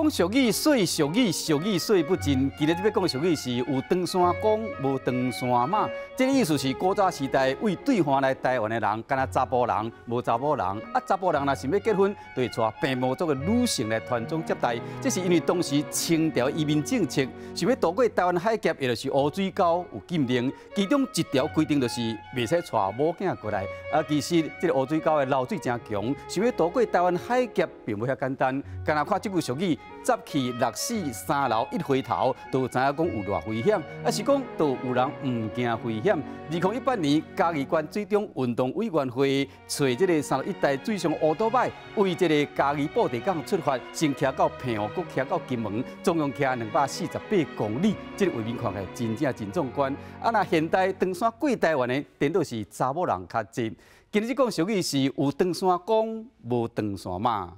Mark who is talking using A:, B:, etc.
A: 講俗語，說俗語，俗語說不盡。今日欲講俗語是有長山公，無長山媽。這个意思是古早時代為對岸來台灣的人，干焦查埔人，無查某人。啊，查埔人若想欲結婚，就會帶平埔族的女性來傳宗接代。這是因為當時清朝移民政策，想欲渡過台灣海峽，也就是烏水溝有禁令，其中一條規定就是袂使帶某囝過來。啊，其實這个烏水溝的流水誠強，想欲渡過台灣海峽並無遐簡單。干焦看這句俗語，十去六死三流一回頭，就知影講有偌危險，抑是講就有人毋驚危險。2018年，嘉義縣水中運動委員會揣這个三六一代水上烏多擺，為這个嘉義布袋港出發，先騎到澎湖，閣騎到金門，總共騎248公里，這个畫面看起來真正真壯觀。啊，若現代登山過台灣的，顛倒是查某人較濟。今日講俗語是有長山公，無長山媽。